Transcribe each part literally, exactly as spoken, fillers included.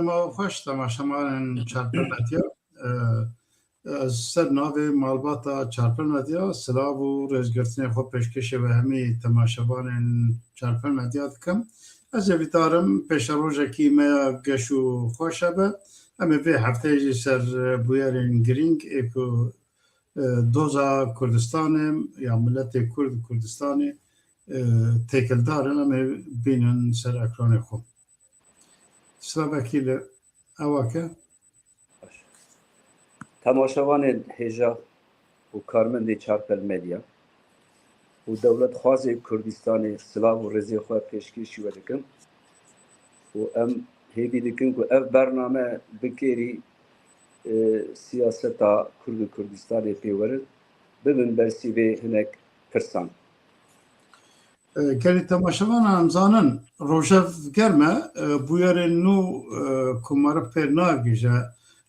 Dema xweş temaşevanên Çarpir Medya. Ez ser navê malbata Çarpir Medya silav û rêzgirtinê xwe pêşkêşê ve hemî temaşevanên Çarpir Medya dikim. Ez ê vîdarim pêşerojekî me ya geş û xweş hebe. Em ê vê hefteyê jî ser bûyerên girîng ê ku e, doza Kurdistanê ya miletê Kurd Kurdistanê e, têkildar in, em ê bînin ser ekranê xwe. Silavekî li ewake. Temaşevanên hêja û karmendê Çarpel Medya û dewletxwazê Kurdistanê silav û rêzê xwe pêşkêşî we dikim û em hêvî dikin ku ev bername bikêrî e, siyaseta Kurd û Kurdistanê pê werin, bibin bersîvê hinek pirsan. E, gelî temaşevana em zanin, rojev germ e, e, bûyerên nû e, ku meriv pêr nagihîje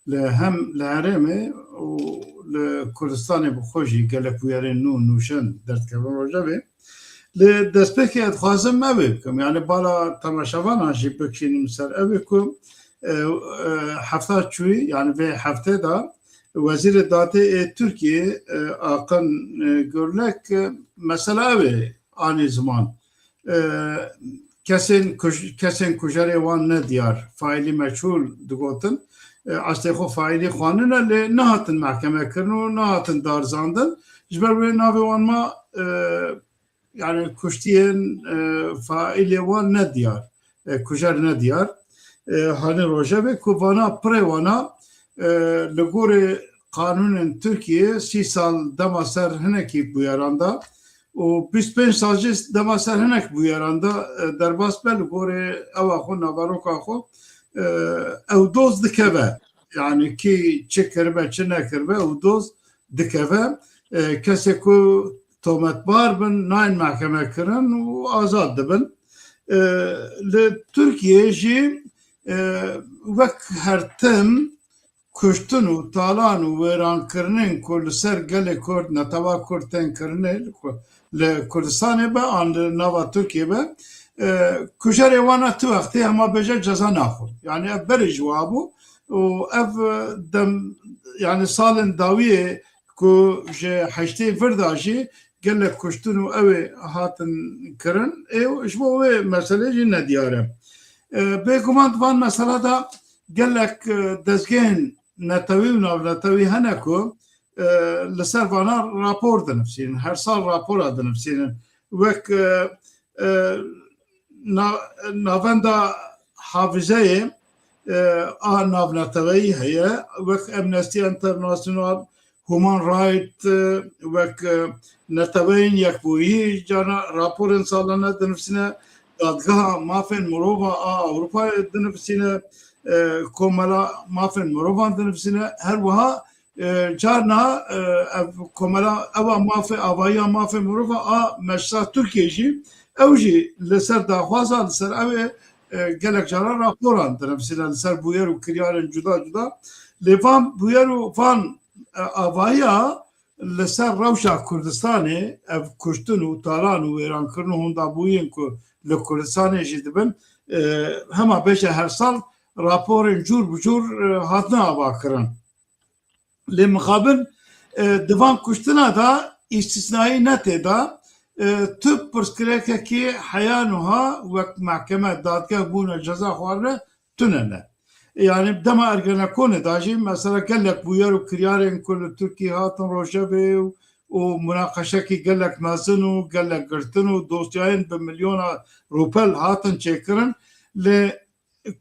li hem li herêmê û li Kurdistanê bi xwe jî gelek bûyerên nû nûşen derdikevin rojevê. Li destpêkê ez dixwazim ew ê bikim. Yani bala temaşevanan jî bikişînim ser ew ê ku, e, e, hefta çûyî, yani vê heftê de Wezîrê Datê ê Tirkiyê, e, Akın, e, Gürlek, e, mesela ew ê anî ziman. E, kesên kuj-, kesên kujerê wan ne diyar, faîlî meçhûl digotin. E, astê xwe faîlî xwanine lê nehatin mehkeme kirin û nehatin darizandin. Ji ber wê navê wan ma, e, yani kuştiyên, e, faîlê wan ne diyar, e, kujer ne diyar. E, hanî rojevê ku vana pirê wana, e, li gorê qanûnên Tirkiyê sî sal dema ser hinekî bûyeran da û bîst pênc sal jî dema ser hinek bûyeran da, e, derbas be li gorê ewa xwe, naveroka xwe, e, ew doz dikeve. Yani kî çi kiribe, çi nekiribe, ew doz dikeve. E, kesê ku tometbar bin, nayên mehkeme kirin û azad dibin. E, li Tirkiyê jî, e, wek her tim kuştin û talan û wêrankirinên ku li ser gelê Kurd, netewa Kurd tên kirinê, li Ku-, li Kurdistanê be, an li nava Tirkiyê be, e, kujerê wana tu wextê hema bêje ceza naxwin. Yani ev berê ji wa bû û ev, e, dem, yani salên dawiyê ku ji heştê vir de jî gelek kuştin û ew ê hatin kirin, ê ji bo wê meselê jî nediyar e. E, bêguman di van mesela de gelek, e, dezgehên netewî û navnetewî hene ku, e, li ser vana rapor dinivîsînin, her sal rapora dinivîsînin. Wek, e, e, na-, Navenda Hafizeyê, e, a navneteweyî heye, wek Amnesty International, Human Rights, e, wek, e, Neteweyên Yekbûyî, cana raporên salane dinivîsîne, Dadgeha Mafên Mirova a Ewropayê dinivîsîne, e, Komela Mafên Mirovan dinivîsîne, her wiha e, carna, e, ev komela, ewa mafê, avayiya mafê mirova a Meclisa Tirkiyê jî, ew jî li ser daxwaza, li ser ew ê, e, gelek caran raporan dinivîsîne li ser bûyer û kiryarên cuda cuda. Lê van bûyer û van, e, avayiya li ser rewşa Kurdistanê, ev kuştin û talan û wêrankirin û hondabûyên ku li Kurdistanê jî dibin, e, hema bêje her sal raporên cûr bi cûr, e, hatine avakirin. Lê mixabin, e, di van kuştina de îstisnayî ne tê de, e, tu pirsgirêkekî heya nuha wek mehkeme, dadgeh bûne ceza xwarine tune ne. Yani dema Ergenekonê de jî mesela gelek bûyer û kiryarên ku li Tirkiyê hatin rojevê û, û munaqeşekî gelek mezin û gelek girtin û dosyayên bi milyona rûpel hatin çêkirin. Lê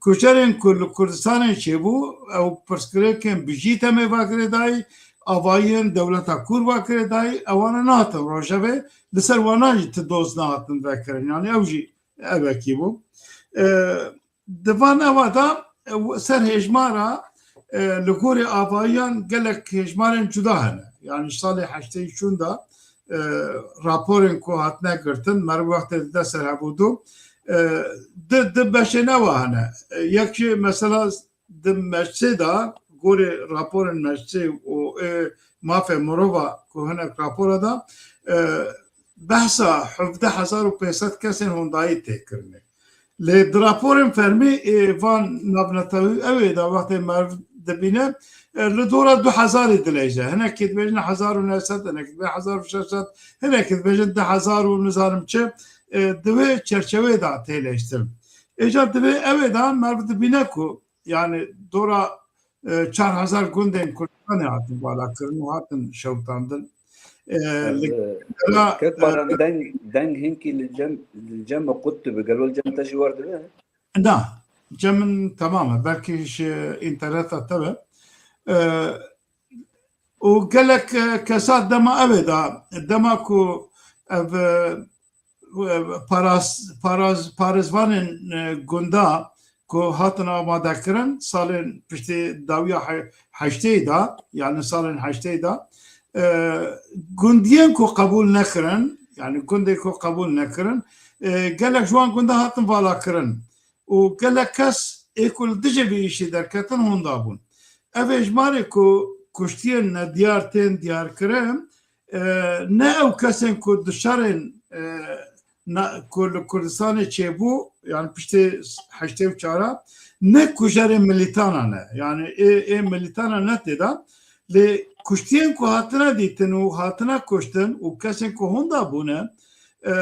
kujerên ku li Kurdistanê çêbû, ew pirsgirêkên bijî demê ve girêdayî, avayiyên dewleta Kûr ve girêdayî, ewana nehatin rojevê, li ser wana jî ti doz nehatin vekirin. Yani ew jî evekî bû. E, di van ewa de, e, ser hêjmara, e, li gorî avayiyan gelek hêjmarên cuda hene. Yani ji salê heştê û şûn de, e, raporên ku hatine girtin, meriv wextê dide ser hevûdu, e, di, di beşên ewa hene. E, yek jî mesela di Meclisê de, gorê raporên Meclisê û, e, mafê mirova ku hinek rapora de, e, behsa hevdeh hezar û pênc sed kesên hondayî tê kirinê. Lê di raporên fermî ê van navnetewî ew ê de wextê meriv dibîne, e, li dora du hezarî dileyje. Hinekî dibêjin hezar û neh sed, hinekî dibê hezar û şeş sed, hinekî dibêjin du hezar û nizanim çi, e, di wê çerçeveyê de tê leyştin. Êca divê ew ê de meriv dibîne ku, yani dora, e, çar hezar gundên Kurdistanê hatin valakirin û hatin şewitandin. E, li, e, gela, Kek Baran, e, deng, deng hinkî li cem, li cem me qut dibe. Gelo li cem te jî wer dibe? Na, cem min temam e. Belkî ji înterneta te be. E, û gelek, e, kesa dema ev ê da, dema ku ev, e, paras-, paras-, parêzvanên, e, gunda ku hatin amadekirin, salên piştî dawiya he-, heştê da, yani salên heştê da, e, gundiyên ku qebûl nekirin, yani gundê ku qebûl nekirin, e, gelek ji wan gunda hatin valakirin û gelek kes ê ku li dijî vê îşî derketin hûn dabûn. Ev êjmarê ku kuştiyên nediyar tên diyarkirin, e, ne ew kesên ku di şerên, e, na-, ku li Kurdistanê çêbû, yani piştê heştê û çar a, ne kujerê milîtana ne. Yani ê, ê milîtana ne tê de. Lê kuştiyên ku hatine dîtin û hatine kuştin û kesên ku hûn dabûne, e,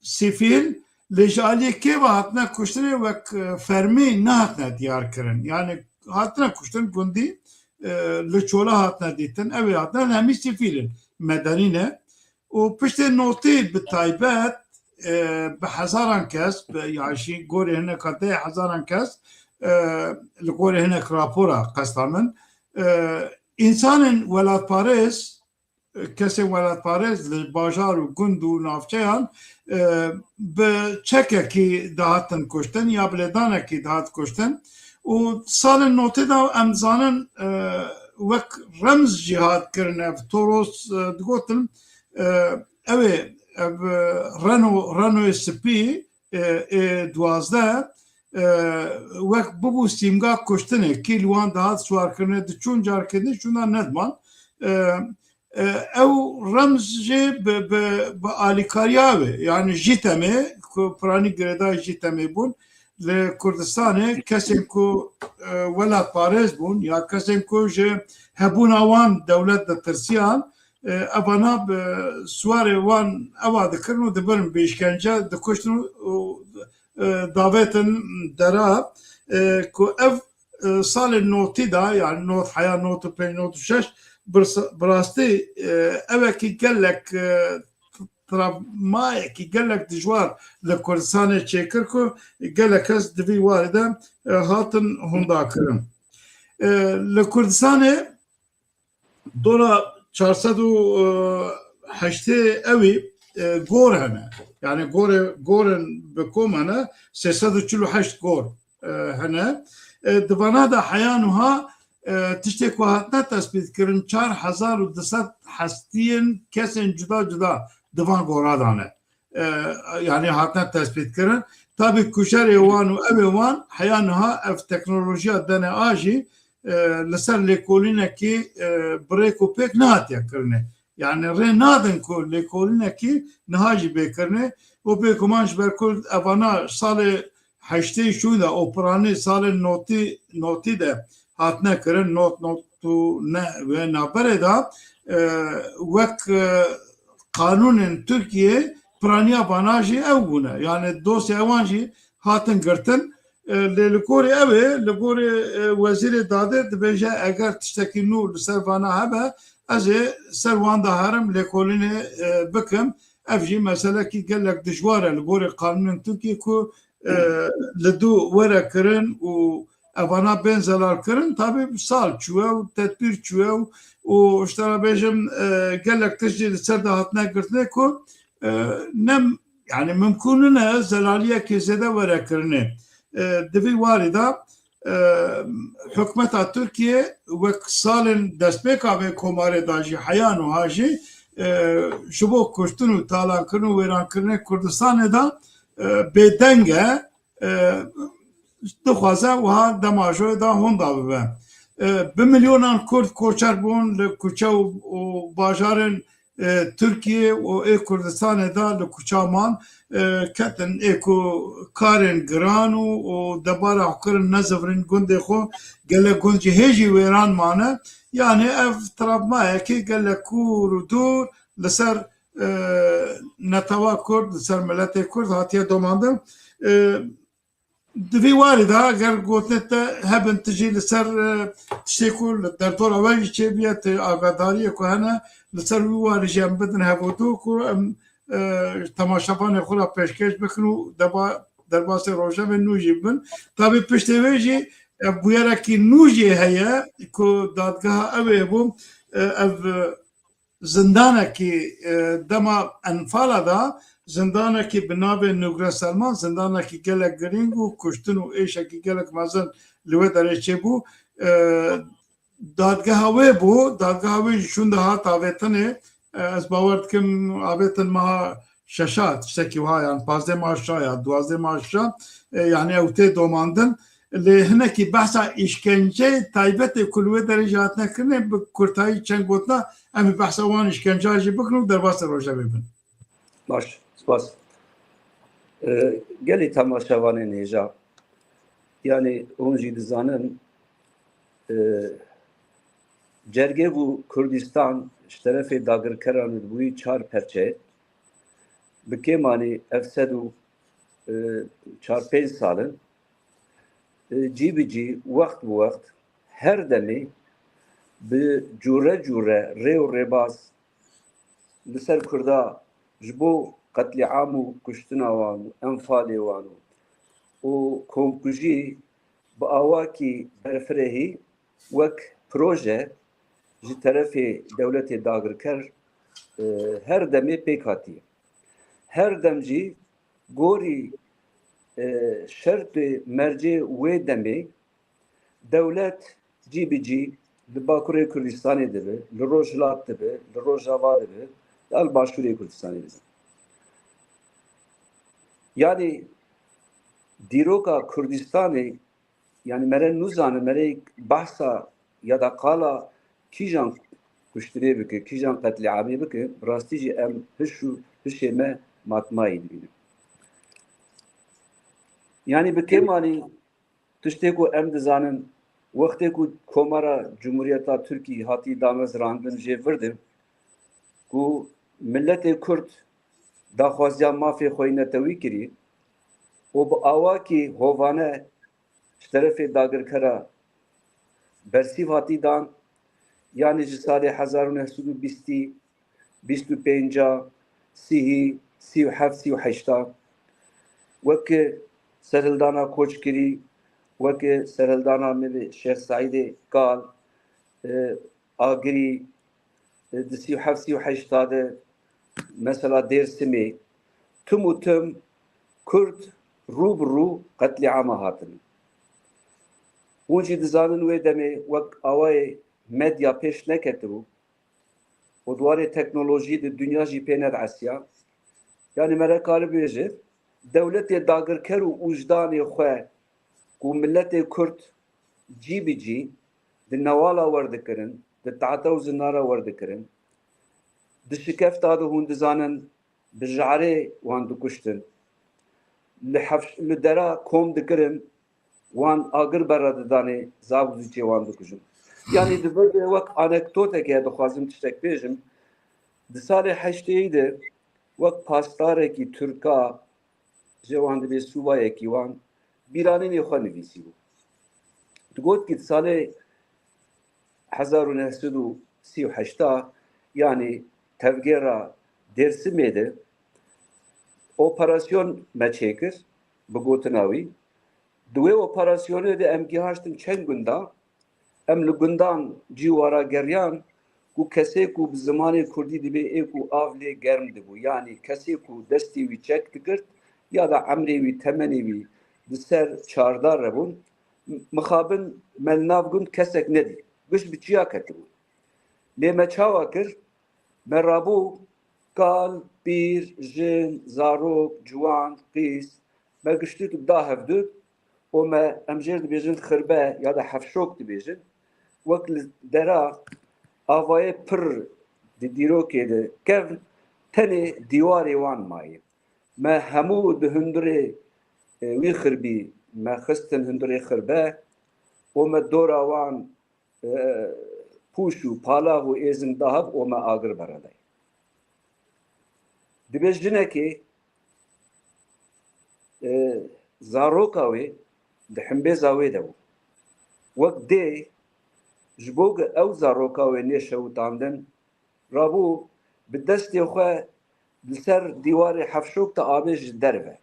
sivîl, lê ji aliyê kê ve hatine kuştinê wek, e, fermî nehatine diyar kirin. Yani hatine kuştin gundî, e, li çola hatine dîtin. Ew ê hatine, hemî sivîl in, medenî ne. Û piştê notî bi taybet, e, bi hezaran kes, bi, ya jî gorê hinek deh hezaran kes, e, li gorê hinek rapora qesta min, e, însanên welatparêz, kesên welatparêz li bajar û gund û navçeyan, e, bi çekekî dihatin kuştin ya bi lêdanekî dihat kuştin. Û salên notê de em dizanin, e, wek remz jî hat kirin ev Toros, e, digotin, e, ew ê, ev, e, Renault, Renaultê spî, e, ê duwazdeh, e, wek bibû sîmga kuştinê, kî li wan dihat siwarkirinê, diçûn, carkê din şûna nediman. E, e, ew remz jî bi, bi, bi alîkariya wê, yani Jîtemê, ku piranî girêdayî Jîtemê bûn, li Kurdistanê kesên ku, e, welatparêz bûn ya kesên ku ji hebûna wan dewlet ditirsiyan, e, evana bi siwarê wan ewa dikirin û dibirin bi îşkence, dikuştin û, û, e, davêtin dera, e, ku ev, e, salên notî de, yani not heya, not û pênc, not û şeş, bi ras-, bi rastî, e, ewekî gelek, e, travmayekî gelek dijwar li Kurdistanê çêkir ku gelek kes di vî warî de, e, hatin hundakirin. E, li Kurdistanê dora çar sed û heştê ewî, e, gor hene. Yani gorê, gorên bi kom hene, sê sed û çil û heşt gor, e, hene. E, di vana de heya nuha, e, tiştê ku hatine tespîtkirin, çar hezar û du sed hestiyên kesên cuda cuda di van gora de ne. E, yani hatine tespîtkirin. Tabî kujerê wan û evê wan heya niha ev teknolojiya D N A jî, e, li ser lêkolînekî, e, bi rêk û pêk nehatiye kirinê. Yani rê nadin ku lêkolînekî niha jî bê kirinê. Û bêguman ji ber ku evana salê heştê şûn de û piranî salên notî, notî de hatine kirin, not, not û ne wê navberê de, e, wek, e, qanûnên Tirkiyê piraniya vana jî ew bûne. Yani dosyaya wan jî hatin girtin. E, lê li gorî ew ê, li gorî, e, wezîrê dadê dibêje, eger tiştekî nû li ser vana hebe, ez ê ser wan de herim lêkolînê, e, bikim. Ev jî meselekî gelek dijwar e li gorî qanûnên Tirkiyê ku, e, li dû were kirin û evana bên zelalkirin. Tabî sal çûye û tedbîr çûye û, û ji te re bêjim, e, gelek tişt jî li ser de hatine girtinê ku, e, ne, yani mimkûn nine zelaliyekî zêde were kirinê. E, di vî warî de, e, hikûmeta Tirkiyê wek salên destpêka vê komarê de jî heya nuha jî, e, ji bo kuştin û talankirin û wêrankirinê Kurdistanê de, e, bêdeng e, e, dixwaze wiha dema joyê de honda bibe. E, bi milyonan Kurd koçer bûn, li kuçe û, û bajarên e, Tirkiye û ê Kurdistanê de li kuça man, e, ketin ê ku karên giran û, û debara xwe kirin nezivirîn gundê xwe, gelek gund jî hê jî wêran mane. Yanî ev travmayekî gelek kûr û dûr li ser, e, netewa Kurd, li ser miletê Kurd hatiye domandin. E, Di vî warî de eger gotinê te hebin, tu jî li ser, e, tiştê ku li derdora we jî çêbûye, tu agadariyê ku hene, li ser wî warî jî em bidin hevûdu ku em, e, temaşevanê xwe re pêşkêş bikin û deba-, derbasê rojevê nû jî bibin. Tabî piştê wê jî, e, bûyerekî nû jî heye ku dadgeha ew ê bû, e, ev, e, zindanekî, e, dema enfala de zindanekî bi navê Nûgre Selman, zindanekî gelek girîng û kuştin û êşekî gelek mezin li wê derê çêbû. E, dadgeha wê bû, dadgeha wê jî şûnde hat avêtinê. E, ez bawer dikim avêtin meha şeşa, tiştekî wiha, yan pazdeh meha şeşa ya duwazdeh meha şeşa, e, yanî ew tê domandin. Lê hinekî behsa îşkenceyê taybetê ku li wê derê jî hatine kirinê, bi kurtayî çend gotina, em ê behsa wan îşkenca jî bikin û derbasê rojevê bin. Baş, spas. Ee, gelî temaşevanên hêja, yanî hûn jî dizanin, e, cergê bû Kurdistan ji terefê dagirkeran dibûyî çar perçe, bi kêmanî ev sed û, e, çar pênc sal in. E, cî bi cî, wext bi wext, her demê bi cûre cûre rê û rêbaz li ser Kurda ji bo qetlîam û kuştina wan û enfalê wan û, û komkujî bi awakî berfirehî wek proje ji terefê dewletê dagirker, e, her demê pêk hatiye. Her dem jî gorî, e, şertê mercê wê demê dewlet cî bi cî li Bakurê Kurdistanê dibe, li Rojhilat dibe, li Rojava dibe, ya li Başûrê Kurdistanê dibe. Yanî dîroka Kurdistanê, yanî mere nûzane, mere behsa ya da qala kîjan kuştinê bike, kîjan qetlîamê bike, bi rastî jî em hiş û hişê me matmayî dibînin. Yanî bi kêmanî tiştê ku em dizanin, wextê ku Komara Cumhuriyeta Tirkî hatî damezrandin jê vir de, ku miletê Kurd daxwaziya mafê xwe yî netewî kirî û bi awakî hovane ji terefê dagirkera bersîv hatî dan, yanî ji salê hezar û neh sed û bîstî, bîst û pênca, sîhî, sî û heft, sî û heşta, weke serhildana Koçkirî, weke serhildana Mevê Şêx Seîdê Kal, e, Agirî, e, di sî û heft sî û heşta de, mesela Dêrsimê, tim û tim Kurd rû bi rû qetlîama hatine. Hûn jî dizanin wê demê wek awayê medya pêş neketibû û di warê teknolojî de dinya jî pê nediesiya. Yanî mere karibêje, dewletê dagirker û ûjdanê xwe ku miletê Kurd cî bi cî di newala werdikirin, di tahta û zindana werdikirin, di şikefta de hûn dizanin bi jarê wan dikuştin. Li hef-, li dera kom dikirin, wan agir berre didanê, zav û zûçê wan dikujin. Yanî di vir de wek anekdoteke dixwazim tiştek bêjim. Di salê heştêyî de wek pastarekî Tirka, jê wan dibê sûbayekî wan, bîranînê xwe nivîsîbû. Digot ki di salê hezar û neh sed û sî û heşta, yanî tevgera Dêrsimê de operasyon me çêkir, bi gotina wî. Di wê operasyonê de em gihaştin çend gunda, em li gundan cî û wara geriyan ku kesê ku bi zimanê kurdî dibê ê ku av lê germ dibû, yanî kesê ku destê wî çek digirt ya da emrê wî, temenê wî di ser çardar re bûn, mixabin me li nav gund kesek nedî. Giş bi çiya ketibû. Lê me çawa kir? Me rabû kal, pîr, jin, zarok, ciwan, qîz, me giştî tu da hevdu û me, em jêr dibêjin xirbe ya da hevşok dibêjin. Wek li dera avayê pir di dîrokê de kevn, tenê dîwarê wan mayî. Me hemû di hundirê, e, wî xirbî me xistin hundirê xirbe û me dora wan, e, pûş û palav û êzing da hev û me agir berelay. Dibe jinekê, e, zaroka wê di himbêza wê de bû. Wek dê, ji bo ku ew zaroka wê nêşewitandin, rabû bi destê xwe li ser dîwarê hefşok te avê ji derve.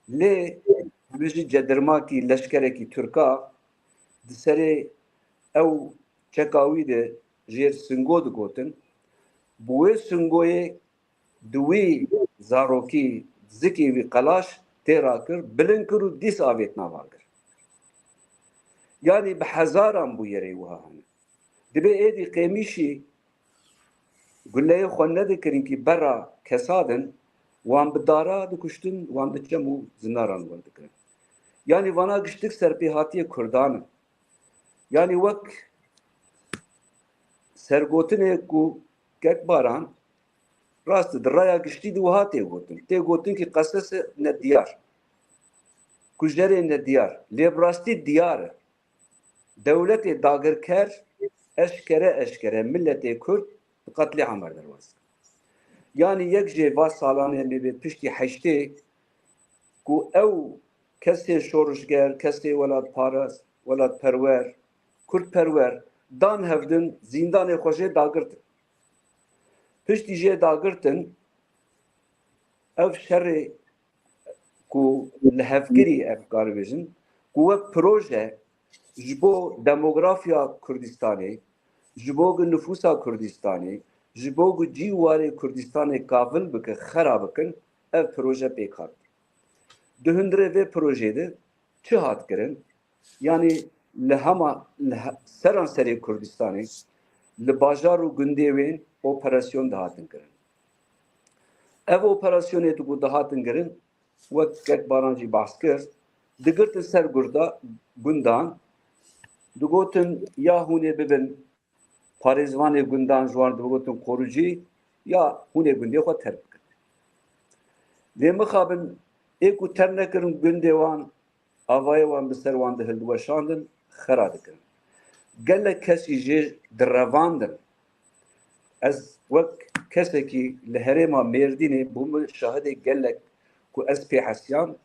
Lê dibêjî cedirmakî leşkerekî Tirka di serê ew çeka wî de jêr singo digotin. Bi wê singoyê di wî zarokî zikê wî qelaş tê rakir, bilind kir û dîs avêt nav agir. Yanî bi hezaran bûyerê wiha hene. Dibê êdî qêmîşî guleyê xwe nedikirin kî berra kesadin, wan bi dara dikuştin, wan bi çem û zinaran werdikirin. Yanî vana giştik serpêhatiyê Kurdan in. Yanî wek sergotinê ku Kek Baran rast di raya giştî de wiha tê gotin. Tê gotin ki qesese nediyar. Kujerê nediyar. Lê bi rastî diyar e. Dewletê dagirker eşkere eşkere milletê Kurd bi qetlîama derbas kir. Yanî yek jê va salanê me bê piştî heştê ku ew kesê şorişger, kesê welatparast, welatperwer, kurdperwer dan hevdin, zîndanê xwe jê dagirtin. Piştî jê dagirtin, ev şerê ku li hevkirî ev karibêjin, ku wek proje ji bo demografiya Kurdistanê, ji bo ku nifûsa Kurdistanê, ji bo ku cî û warê Kurdistanê kavil bike, xera bikin, ev proje pêk hat. Di hundirê vê projeyê de çi hat kirin? Yanî li hema, li he-, seranserê Kurdistanê, li bajar û gundê wên operasyon dihatin kirin. Ev operasyonê ku dihatin kirin, wek Kek Baran jî behs kir, digirtin ser gurda, gundan, digotin ya hûn ê bibin parêzvanê gundan, ji wan digotin qorûcî, ya hûn ê gundê xwe terk bikin. Lê mixabin ê ku terk nekirin gundê wan, avayê wan bi ser wan de hildiweşandin, xera dikirin. Gelek kesî jê direvandin. Ez wek kesekî li herêma Mêrdînê bûme şahidê gelek ku ez pê hesiyam,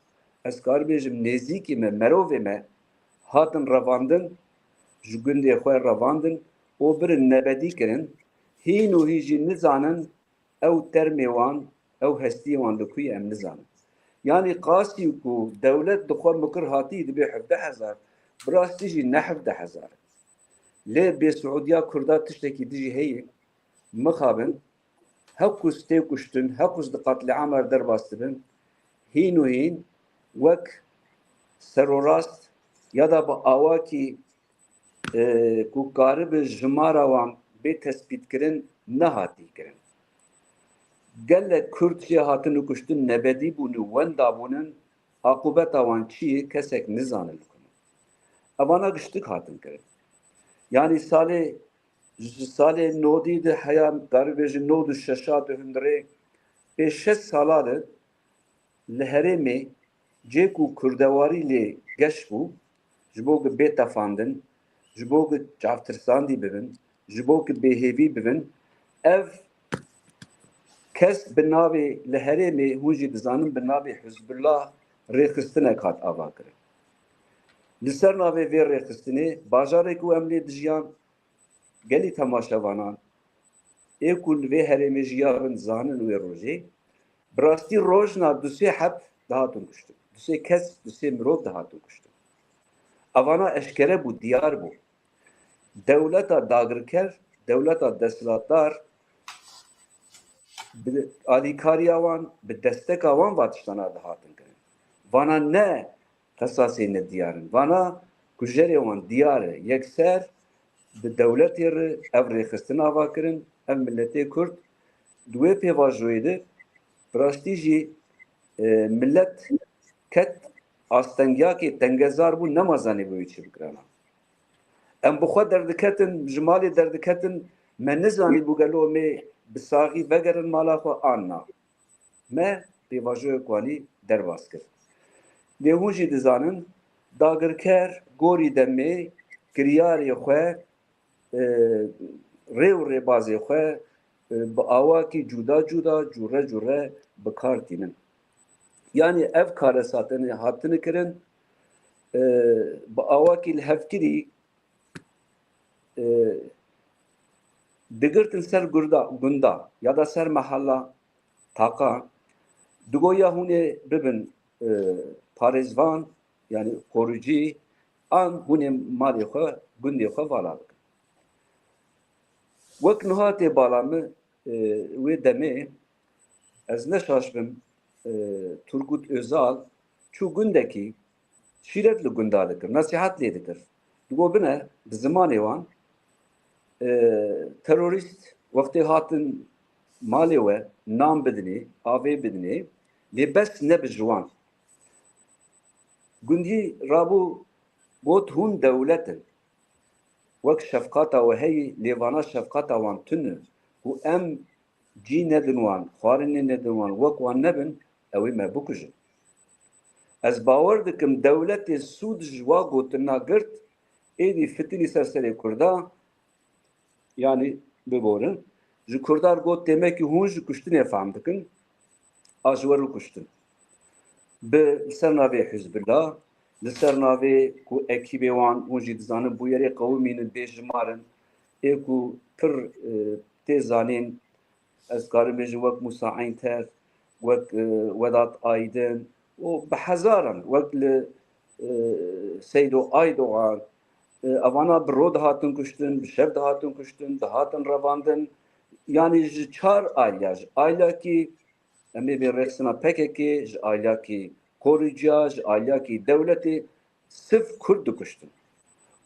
ez karim bêjim nêzîkî me, merovê me hatin revandin, ji gundê xwe revandin û birin nebedî kirin, hîn û hîn jî nizanin ew termê wan, ew hestiyê wan li ku ye em nizanin. Yanî qasî ku dewlet di xwe mikir hatî dibe hevdeh hezar, bi rastî jî ne hevdeh hezar e. Lê bêsiûdiya Kurda tiştekî dijî heye, mixabin, heqûs tê kuştin, heqûs di qetlîama derbas dibin, hîn û hîn wek serorast ya da bi awakî, e, ku karibe jimara wan bê tespîtkirin, nehatî kirin. Gelek Kurd jê hatin û kuştin, nebedî bûn û wenda bûnin, aqûbeta wan çi ye, kesek nizane li ku ne. Evana giştik hatin kirin. Yanî salê, ji salê nodî de heya, karibêjin nod û şeşa de hundirê, pê şeş sala de li herêmê cê ku kurdewarî lê geş bû, ji bo ku bê tefandin, ji bo ku çavtirsandî bibin, ji bo ku bêhêvî bibin, ev kes bi navê, li herêmê hûn jî dizanin, bi navê Hizbullah rêxistinek hat avakirin. Li ser navê vê rêxistinê bajarê ku em lê dijiyan, gelî temaşevanan ê ku li vê herêmê jiyabin zanin wê rojê, bi rastî rojna du sê heb dihatin kuştin. Du sê kes, du sê mirov dihatin kuştin. Evana eşkere bû, diyar bû. Dewleta dagirker, dewleta desthilatdar bi alîkariya wan, bi desteka wan va tiştana dihatin kirin. Vana ne qesasê nediyar in. Vana kujerê wan diyar e. Yekser bi dewletê re ev rêxistin ava kirin, ev miletê Kurd di wê pêvajoyê de bi rastî jî, e, milet ket astengiyakê tengezar bû, nema zanî bo wî çi bikirana. Em bi xwe derdiketin, ji malê derdiketin, Me nizanî bû gelo mê bi saxî vegerin mala xwe an na. Me pêvajoyek wanî derbas kir. Lê hûn jî dizanin, dagirker gorî demê kiryarê xwe, e, rê û rêbazê xwe, e, bi awakî cuda cuda, cûre cûre bi kar tînin. Yanî ev karesatine hatine kirin, e, bi awakî lihevkirî, e, digirtin ser gurda, gunda ya da ser mehella taqa, digo ya hûn ê bibin, e, parêzvan, yanî koruyucu, an hûn ê malê xwe, gundê xwe vala bikin. Wek niha tê bala min, e, wê demê ez ne şaş bim, e, Turgut Özal çû gundekî şîret li gunda dikir, nesîhet lê dikir. Digo bine bi zimanê wan, e, terorîst wextê hatin malê we nan bidinê, avê bidinê, lê bes ne bi ji wan. Gundî rabû got, hûn dewlet in. Wek şefqata we heyî, lê vana şefqata wan tune û em cî nedin wan, xwarinê nedin wan, wek wan nebin, ew ê me bikujin. Ez bawer dikim dewletê sûd ji wa gotina girt, êdî fitinî ser serê Kurda, yanî biborin. Ji Kurdan got, demekî hûn ji kuştinê fehm dikin, a ji we re kuştin. Bi, li ser navê Hizbullah, li ser navê ku ekîbê wan, hûn jî dizanin, bûyerê qewimînin, bêjimar in, ê ku pir, e, tê zanîn, ez karim bêjim wek Musa Eynter, wek, e, Vedat Aydin û bi hezaran, wek li, e, Seydo Aydogan, e, evana bi ro dihatin kuştin, bi şev dihatin kuştin, dihatin revandin. Yanî ji çar alya, ji alyakî, em ê bê rêxistina P K K, ji alyakî koruyucuya, ji alyakî dewletê, sirf Kurd dikuştin.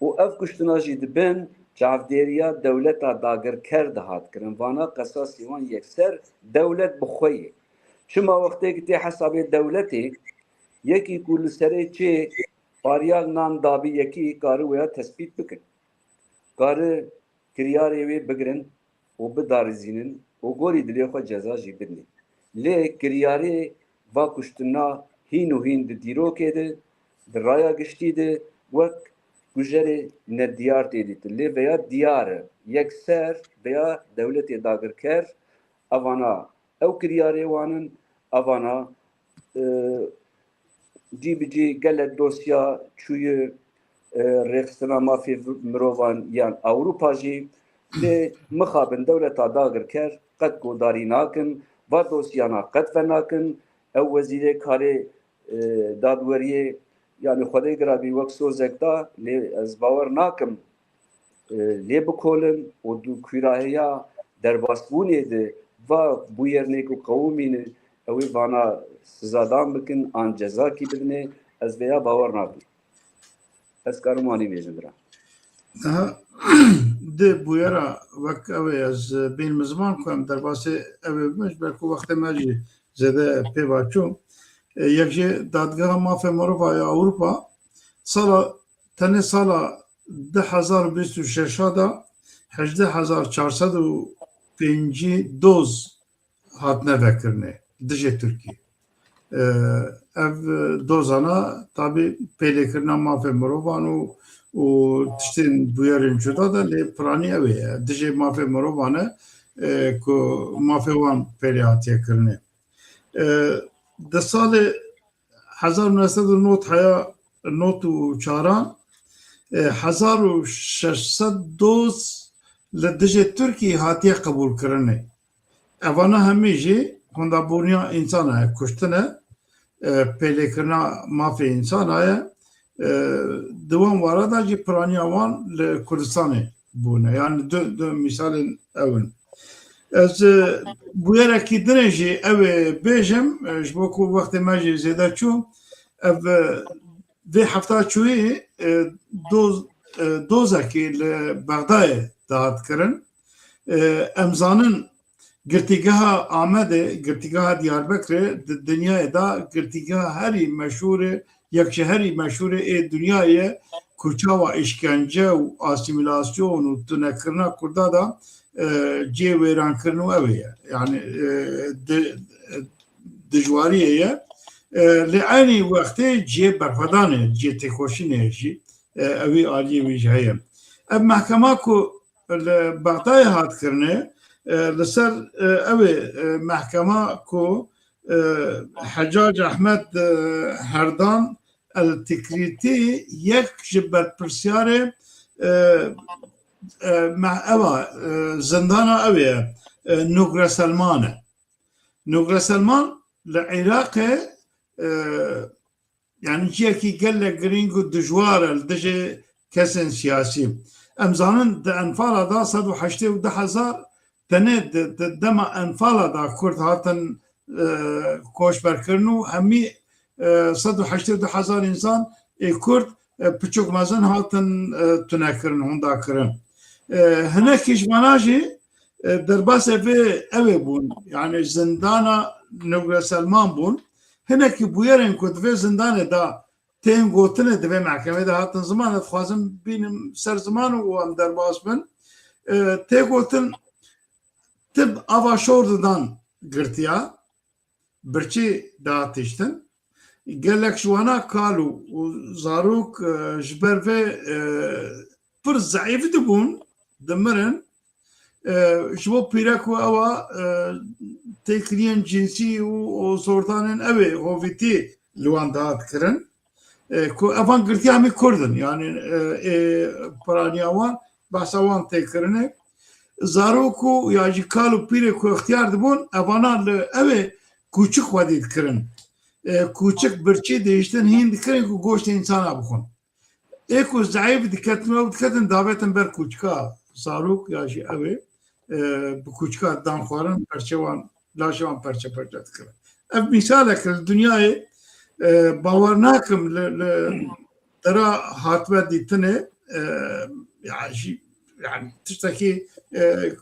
Û ev kuştina jî di bin çavdêriya dewleta dagirker dihat kirin. Vana qesasî wan yekser dewlet bi xwe ye. Çima wextê ki tê hesabê dewletê, yekî ku li serê çê pariyek nan dabî yekî, kari wêya tespît bikin. Kari kiryarê wê bigirin û bidarizînin û gorî dilê xwe ceza jî bidinê. Lê kiryarê va kuştina hîn û hîn di dîrokê de, di raya giştî de wek kujerê nediyar tê dîtin. Lê veya diyar e, yekser veya dewletê dagirker, evana ew kiryarê wan in, evana, e, cî bi cî gelek dosya çûye, e, rêxistina mafê mirovan yan Ewropa jî, lê mixabin dewleta dagirker qet guhdarî nakin, va dosyana qet venakin, ew wezîrê karê, e, dadweriyê, yanî Xwedê girabî wek sozek da, lê ez bawer nakim, e, lê bikolin û di kûrahiya derbasbûnê de va bûyernê ku qewimîne, ew ê vana sizadan bikin an cezakî bidinê, ez vêya bawer nakim. Ez karim wanî bêjim bira. Aha, di bûyera wek ew ê ez bînim ziman ku em derbasê ew ê bibin, ji ber ku wextê me jî zêde pê va çû. E, yek jê Dadgeha Mafê Mirova ya Ewropa sala, tenê sala du hezar û bîst û şeş de hejdeh hezar çar sed û pêncî doz hatine vekirinê dijê Tirkiyê. E, ev dozana tabî pêlêkirina mafê mirovan û, û tiştên bûyerên cuda de, lê piranî ew ê ye. Dijê mafê mirovan e, e, ku mafê wan pêlê hatiye kirinê. E, di salê hezar û neh sed û nod heya nod û çaran, e, hezar û şeş sed doz li dijê Tirkiyê hatiye qebûlkirinê. Evana hemî jî xwendabûniya însanan e, kuştin e, e, pêlêkirina mafê însanan e, e, di wan wara de jî piraniya wan li Kurdistanê bûne. Yani du, du mîsalên ew in. Ez, e, bûyerekî din ê jî ew ê bêjim, e, ji bo ku wextê me jî zêde çû, ev, e, vê hefta çûyî, e, doz, e, dozekî li Bexdayê dihat kirin. E, em zanin, Girtîgeha Amedê, Girtîgeha Diyarbekirê di dinyayê de girtîgeha herî meşhûr e, yek ji herî meşhûrê ê dinyayê ye ku çawa îşkence û asîmîlasyon û tunekirina Kurda de, e, cihê wêrankirin û ew ê ye. Yani, e, di-, dijwariyê ye. E, li eynî wextê cihê berxwedanê, cihê têkoşînê jî, e, ewî aliyê wî jî heye. Ev mehkema ku li Bexdayê hat kirine, e, li ser, e, ew ê, e, mehkema ku, e, Hecac Ehmed, e, Herdan El Tikrîtî yek ji berpirsiyarê, e, e, me-, eva, e, zindana ew ê, e, Nugre Selman e. Nugre Selman li Iraqê, e, yani cihekî gelek girîng û dijwar e li dijî kesên siyasî. Em zanin di Enfala de sed û heştê û du hezar tenê di, di dema Enfala de Kurd hatin, e, koçberkirin û hemî, e, sed û heştê û du hezar însan ê Kurd, e, piçûk mezin hatin, e, tunekirin, hûndakirin. E, hinekî ji vana jî, e, derbasê vê ew ê bûn. Yani zindana Nugre Selman bûn. Hinekî bûyerên ku di vê zindanê de tên gotinê, di vê mehkemê de hatin ziman, ez dixwazim bînim ser ziman û em derbas bin. E, tê gotin, tib ava şor didan girtiya, birçî dihat tiştin. Gelek ji wana kal û, û zarok, e, ji ber vê, e, pir zeîf dibûn, dimirin. E, ji bo pîrek û ewa, e, têkiliyên cinsî û, û zordanên ew ê hovîtî li wan dihat kirin. E, ku evan girtiya hemî Kurd in, yani, e, ê piraniya wan, behsa wan tê kirine. Zarok û ya jî kal û pîrê ku ixtiyar dibûn, evana li ew ê kûçik xwedî dikirin. E, kûçik birçî dihiştin, hîn dikirin ku goştê însana bixwin. Ê ku zeîf diketin û ew diketin, davêtin ber kûçika zarok ya jî ew ê, e, bi kûçika dan xwarin, perçe wan, laşê wan perçe perçe dikirin. Ev mîsalek li dinyayê, e, bawer nakim li, li dera hatbe dîtinê, e, ya jî, yani tiştekî, e,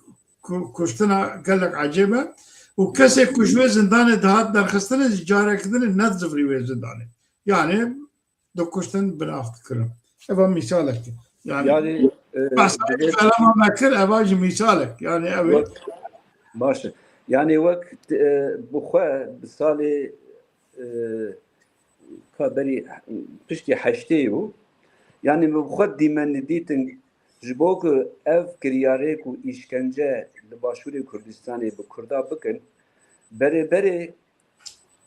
ku-, kuştina gelek ecêb e û kesê ku ji wê zindanê dihat derxistinê jî careke din ne dizivirî wê zindanê. Yani dikuştin, binav dikirin. Eva mîsalek e. Yani, yani, e, behsa belama me kir, eva jî mîsalek. Yani ev ê. Wek, baş e. Yani wek, e, bi xwe bi salê, e, ka berî piştî heştê û, yani bi xwe dîmen dîtin ji bo ku ev kiryarê ku îşkence li Başûrê Kurdistanê bi Kurda bikin, berê berê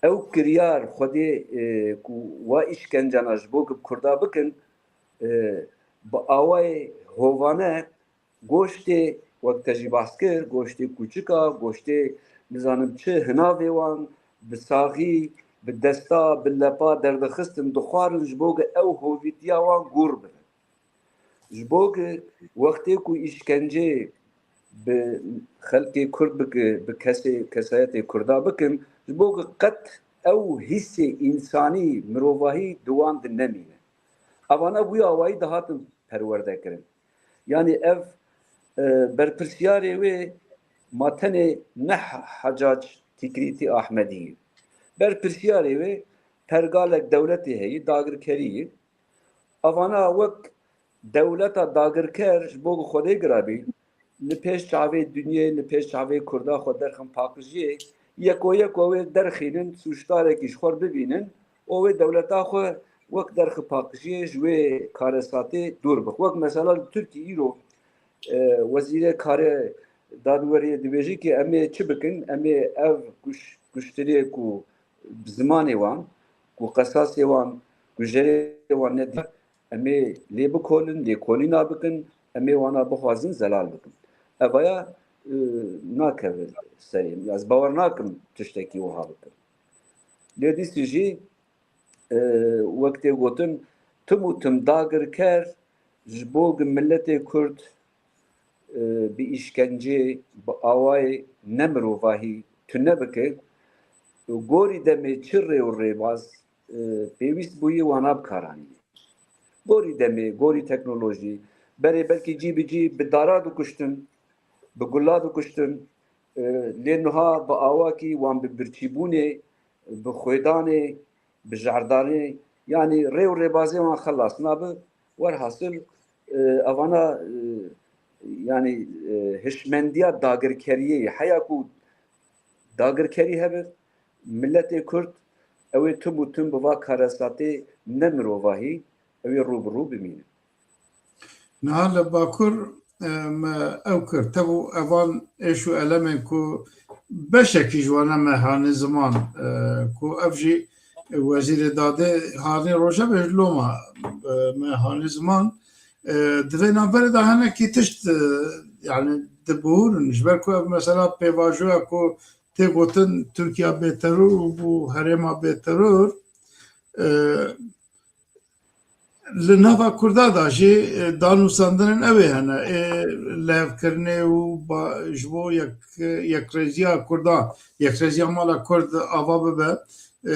ew kiryar Xwedê, e, ku wa îşkencana ji bo ku bi Kurda bikin, e, bi awayê hovane goştê, wek te jî behs kir, goştê kûçika, goştê nizanim çi, hinavê wan bi saxî, bi desta, bi lepa derdixistin, dixwarin ji bo ku ew hovîtiya wan gûr bibe. Ji bo ku wextê ku îşkencê bi xelkê Kurd bike, bi kesê, kesayetê Kurda bikin, ji bo ku qet ew hîsê însanî, mirovahî di wan de nemîne. Evana bûye awayî dihatin perwerde kirin. Yanî ev, e, berpirsyarê wê ma tenê ne He-, Hecac Tîkrîtî Ahmedî ye. Berpirsyarê wê pergalek dewletê heye, dagirkerî ye. Evana wek dewleta dagirker ji bo ku Xwedê girabî, li pêş çavê dinyê, li pêş çavê Kurda xwe derxin paqijiyê, yeko yeko wê derxînin, sûcdarekî ji xwe bibînin û wê dewleta xwe wek derxi paqijiyê ji wê karesatê dûr bix. Wek mesela li Tirkî îro, e, wezîrê karê dadweriyê dibêje ki em ê çi bikin? Em ê ev kuş-, kuştirê ku bi zimanê wan, ku qesasê wan, kujerê wan nedî, em ê lê bikolin, lêkolîna bikin, em ê wana bixwazin zelal bikin. Evaya, e, nakeve serê min. Ez bawer nakim tiştekî wiha bikin. Lê dîsî jî, e, wek tê gotin, tim û tim dagirker ji bo ku miletê Kurd, e, bi îşkencê, bi awayê nemirovahî tune bike, gorî demê çi rê û rêbaz, e, pêwîst bûyî wana bikaranîne. Gorî demê, gorî teknolojî, berê belkî cî bi cî bi dara dikuştin, bi gula dikuştin, e, lê niha bi awakî wan bi birçîbûnê, bi xwêdanê, bi jardarê, yanî rê û rêbazê wan xelas nabe. Werhasil, e, evana, e, yanî e, hişmendiya dagirkeriyê ye. Heya ku dagirkerî hebe, miletê Kurd ew ê tim û tim bi va karesatê ne mirovahî, ew ê rû bi rû bimînin. Niha li Bakur e, me ew kir. Tevû evan êş û elemên ku beşekî ji wan e me hanî ziman e, ku ev jî Wezîrê Dadê hanî rojevê ji loma e, me hanî ziman. E, di vê navberê de hinekî tişt e, yani dibihûrin. Ji ber ku ev mesela pêvajoya ku tê gotin Tirkiya bêteror û bû herêma bêteror e, li nava Kurda da jî e, danûsandinên ew ê hene. Ê levkirinê û ba- ji bo yek, yekrêziya Kurda, yekrêziya mala Kurd ava bibe. E,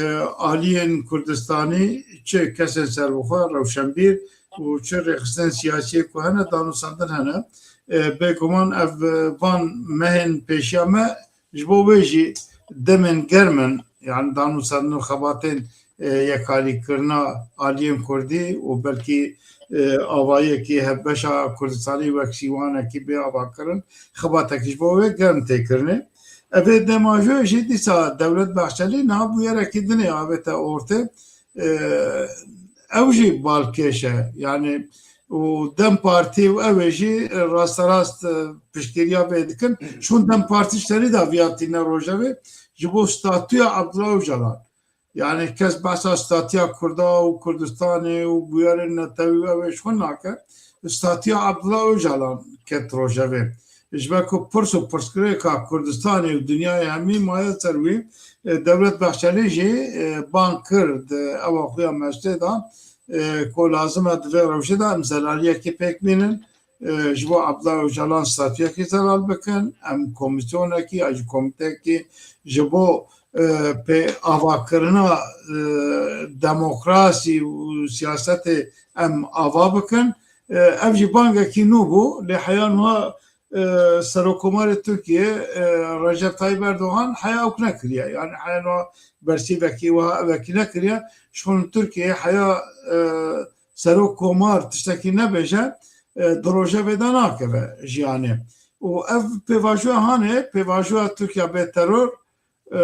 aliyên Kurdistanî çi kesên serbixwe, rewşenbîr û çi rêxistinên siyasiyê ku hene, danûsandin hene. E, bêguman ev e, van mehên pêşiya me ji bo wê jî demên germ in, yani danûsandin û xebatên e, yekarîkirina aliyên Kurdî û belkî e, avayekî hevbeşa Kurdistanî wek sîwanekî bê avakirin, xebatekî ji bo wê germ tê kirinê. Ev ê demajoyê jî dîsa Dewlet Bahçelî niha bûyerekî dinê avête ortê. E, ew jî balkêş e. Yani û DEM Partî û ew ê jî rasterast e, piştgiriya vê dikin. Çûn DEM Partî ji serî de viya tîne rojevê ji bo statûya Abdullah Ocalan. Yani kes behsa statûya Kurda û Kurdistanê û bûyerên netewî û ew ê ji xwe nake. Statûya Abdullah Ocalan ket rojevê. Ji ber ku pirs û pirsgirêka Kurdistanê û dinyayê hemî maye ser wî, e, Dewlet Bahçelî jî e, bang kir di ewa xwe ya meclisê de e, ku lazim e di vê rewşê de em zelaliyekê pêk bînin. E, ji bo Abdullah Ocalan statûyekî zelal bikin, em komîsyonekî ya jî komîteyekî ji bo e, pê avakirina e, demokrasî û siyasetê em ava bikin. E, ev jî bangekî nû bû, lê heya niha e, Serokkomarê Tirkiye e, Recep Tayyip Erdogan heya ew nekiriye. Yani heya niha bersîvekî wiha ewekî nekiriye. Ji xwe li Tirkiyeyê heya e, Serokkomar tiştekî nebêje, e, di rojevê de nakeve jiyanê. Û ev pêvajoya hanê, pêvajoya Tirkiya bê teror, e,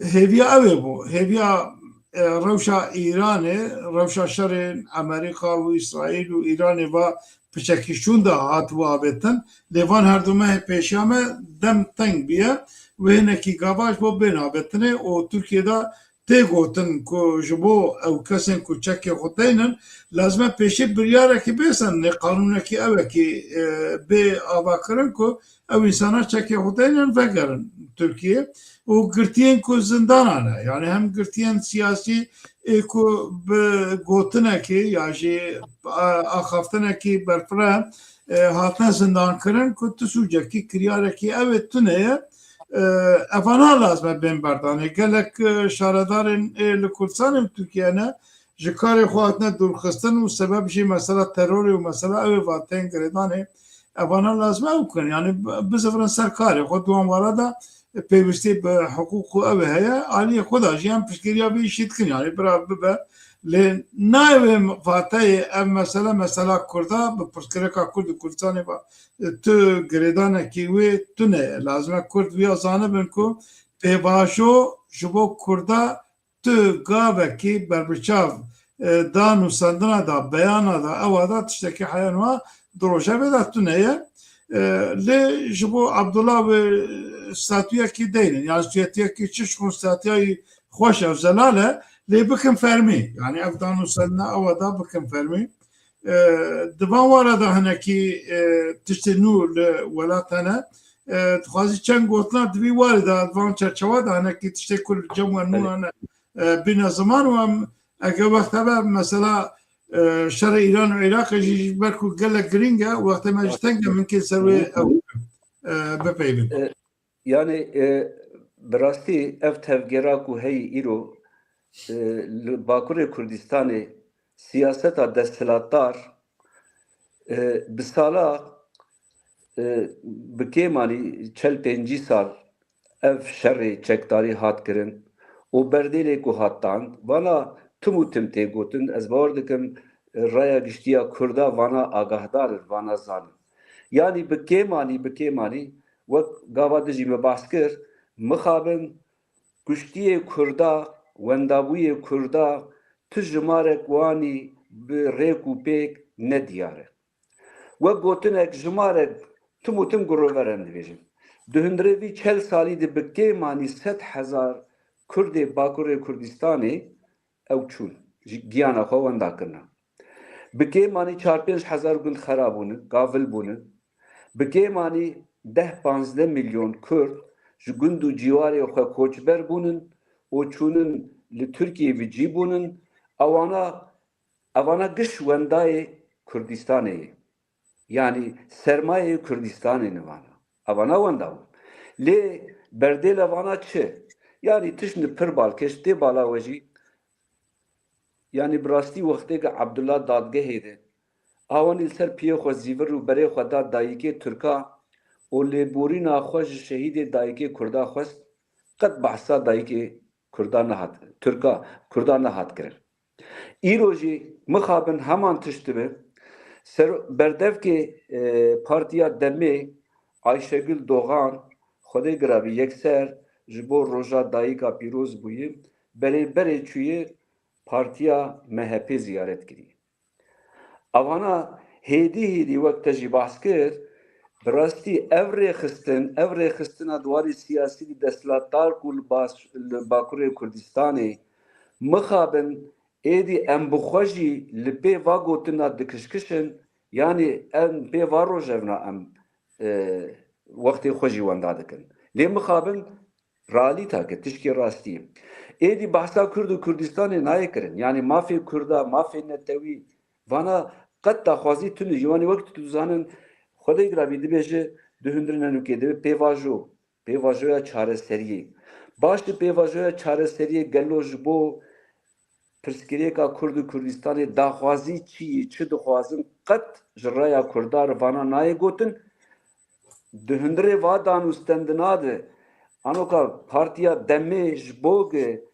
hêviya ew ê bû. Hêviya e, rewşa Îranê, rewşa şerên Amerîka û Îsraîl û Îranê va piçekî şûn de hatibû avêtin. Lê van her du mehê pêşiya me dem teng bûye. Wê hinekî gava ji bo bên avêtinê û Tirkiye de tê gotin ku ji bo ew kesên ku çekê xwe deynin, lazim e pêşî biryarekî bêsen, nê qanûnekî ewekî e, bê avakirin ku ew însana çekê xwe deynin vegerin Tirkiye. Û girtiyên ku zindana ne, yani hem girtiyên siyasî ê ku bi gotinekê ya jî a- axaftinekî berfireh e, hatine zindankirin ku tu sûcekî kiryarekî ew ê tune ye. E, evana lazim e bên berdanê. Gelek e, şaredarên ê li Kurdistanê û Tirkiye ne ji karê xwe hatine dûrxistin û sebeb jî mesela terorê û mesela ew ê va tên girêdanê. Evana lazim e ew bikin. Yani bi- bizivirin ser karê xwe, di wan wara de pêwîstî bi hiqûq û ew ê heye. Aliyê xwe de jî em piştgiriya vê îşî dikin. Yani bira bibe. Lê nayê wê vateyê ev mesele, mesela Kurda, bi pirsgirêka Kurd û Kurdistanê ve tu girêdanekî wê tune ye. Lazim e Kurd viya zanibin ku pêvajo ji bo Kurda tu gavekî berbiçav e, danûsandina da, beyana da, ewa da tiştekî heya niha di rojevê de tune ye. E, lê ji bo Abdullah wê statûyekî deynin, yan statûyekî çi ji xwe statûyayî xweş e, zelal e, lê bikin fermî. Yani ev danûsandina ewa da bikin fermî. E, di van wara de hinekî e, tiştê nû li welat hene. E, dixwazî çend gotina di vî warê de, di van çerçewa de hinekî tiştê ku li cem we nû hene e, bîne ziman û em ege wext hebe mesela e, şerê Îran û Iraqê jî ji ber ku gelek girîng e, wextê me jî teng e, min kê ser wê ew e, bipeyvin. E, Yani e, bi rastî ev tevgera ku heyî îro e, li Bakurê Kurdistanê siyaseta desthilatdar e, bi sala e, bi kêmanî çel pêncî sal ev şerê çekdarî hat kirin û berdêlê ku hat dan, vana tim û tim tê gotin, ez bawer dikim raya giştiya Kurda vana agahdar in, vana zanin. Yanî bi kêmanî, bi kêmanî, wek gava dijî me behs kir, mixabin kuştiyê Kurda, wendabûyê Kurda, tu jimarek wanî bi rêk û pêk ne diyar e. Wek gotinek jimarek tim û tim gurover em dibêjin. Di hundirê vî çel salî de bi kêmanî sed hezar Kurdê Bakurê Kurdistanê ew çûn, ji giyana xwe wenda kirine. Bi kêmanî çar pênc hezar gund xera bûne, gavil bûne. Bi kêmanî deh panzdeh milyon Kurd ji gund û cîwarê xwe koçber bûnin û çûnin li Tirkiyê bi cî bûnin. Ewana, evana giş wendayê Kurdistanê ye. Yanî sermayê Kurdistanê ne vana. Evana wenda bûn. Lê berdêla vana çi? Yanî tişt pir balkêş tê bala we jî. Yanî bi rastî wextê ke Abdullah dadgehê de awanî li ser piyê xwe zîvir û berê xwe da dayikê Tirka û lêborîna xwe ji şehîdê dayikê Kurda xwest, qet behsa dayikê Kurda nehat, Tirka, Kurda nehat kirin. Îro jî mixabin heman tişt dibe. Ser, berdevkê, e, Partiya Demê Ayşegül Doğan, Xwedê girabî yekser ji bo roja dayika pîroz bûye, berê berê çûye Partiya M H P ziyaret kiriye. Evana hêdî hêdî wek te jî behs kir, bi rastî ev rêxistin, ev rêxistina di warê siyasî de desthilatdar ku li bas-, li Bakurê Kurdistanê mixabin êdî em bi xwe jî li pê va gotina dikişkişin, yanî em pê va rojevna em, e, wextê xwe jî wenda dikin. Lê mixabin realîta ke tişkê rastî ye. Êdî behsa Kurd û Kurdistanê nayê kirin. Yanî mafê Kurda, mafê netewî, vana qet daxwazî tune. Ji wanî wek tu dizanin, Xwedê girabî dibêje, di hundirê nenûkê dibe pêvajo, pêvajoya çareseriyê. Baş di pêvajoya çareseriyê gelo ji bo pirsgirêka Kurd û Kurdistanê daxwazî çi yî, çi dixwazin, qet ji raya Kurda re vana nayê gotin. Di hundirê va danûstendina de, anoka Partiya Demê ji bo ge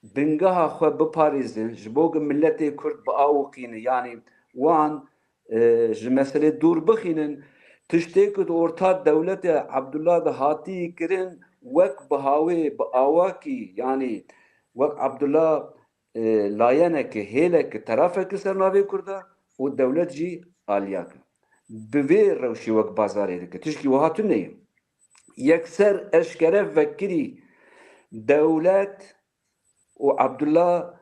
bingeha xwe biparêzin, ji bo ge miletê Kurd biawiqîne, yanî wan, e, ji meselê dûr bixînin, tiştê ku di orta dewletê Abdullah de hatî kirin, wek bihawê, bi awakî, yanî wek Abdullah, e, layeneke, hêleke, terafeke ser navê Kurda û dewlet jî aliyake. Bi vê rewşê wek bazarê dike. Tişkî wiha tune ye. Yekser eşkere vekirî dewlet û Abdullah